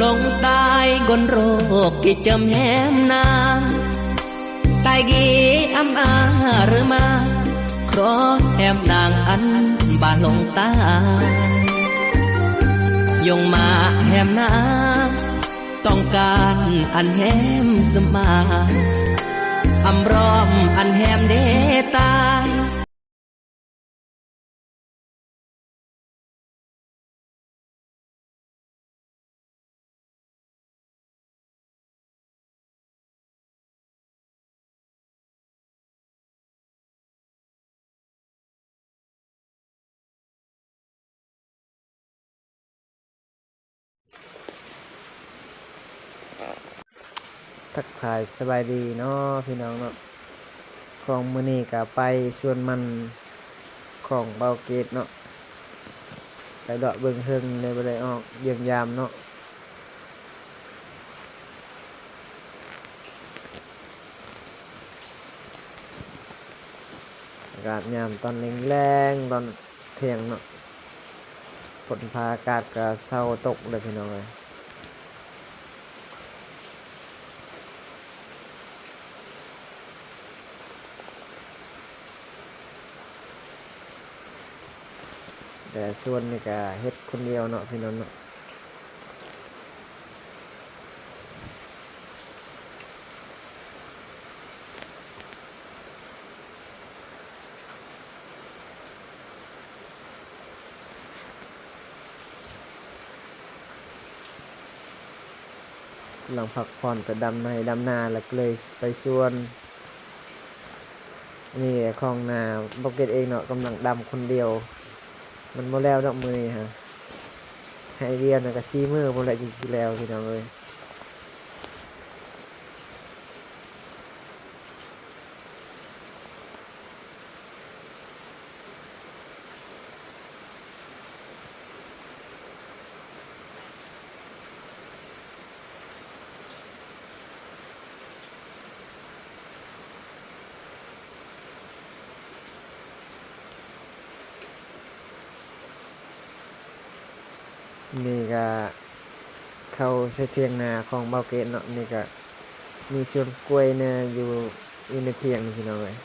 ລົງຕາຍກົ້ນໂລກ ກີ້ຈຳແຮມນາງ ຕາຍກີ້ອຳອາຫຼືມາ ຂໍແຮມນາງອັນບາລົງຕາຍ ຢົງມາແຮມນາງ ຕ້ອງການອັນແຮມສະມາ ອຳລອມອັນແຮມເດຕາຍ. ທັກທາຍສະບາຍດີເນາະພີ່ນ້ອງເນາະ, ຂອງມື້ນີ້ກະໄປສວນມັນຂອງເບົາເກດເນາະ, ໄປເລາະເບິ່ງເທິງ ໄດ້ບໍ່ໄດ້ອອກຢ້ຽມຢາມເນາະ. ອາກາດຍາມຕອນແລງໆ ຕອນທ່ຽງເນາະ, ຝົນຟ້າອາກາດກະເຊົາຕົກເລີຍພີ່ນ້ອງເອີຍ. ແຕ່ສວນນີ້ກະເຮັດຄົນດຽວເນາະພີ່ນ້ອງເນາະ. ກຳລັງພັກຜ່ອນ ໄປດຳໄຮ່ດຳນາ ແລ້ວກະເລີຍໄປສວນ. ນີ້ຂອງນາເບົາເກດເອງເນາະ, ກຳລັງດຳຄົນດຽວ ມັນບໍ່ແລ້ວດອກມື້ນີ້ຮະ, ໄຮ່ດຽວນະກະສີ່ມື້ພຸ້ນແຫຼະຈຶ່ງຊິແລ້ວພີ່ນ້ອງເອີຍ. ນີ້ກະເຂົ້າໃສ່ຖຽງນາຂອງເບົາເກດເນາະ, ນີ້ກະມີສວນກ້ວຍແດ່ຢູ່ ຢູ່ໃນຖຽງນີ້ພີ່ນ້ອງເອີຍ.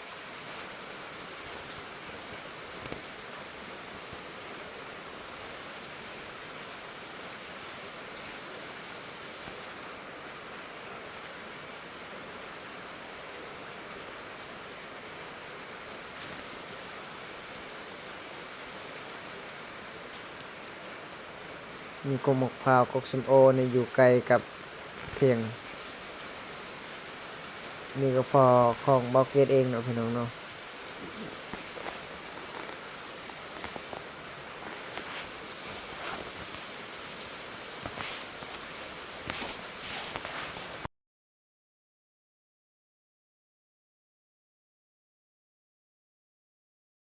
ມີກົກໝາກພ້າວ ກົກສົ້ມໂອນີ້ຢູ່ໃກ້ກັບຖຽງ. ນີ້ກະພໍຂອງເບົາເກດເອງເນາະພີ່ນ້ອງເນາະ.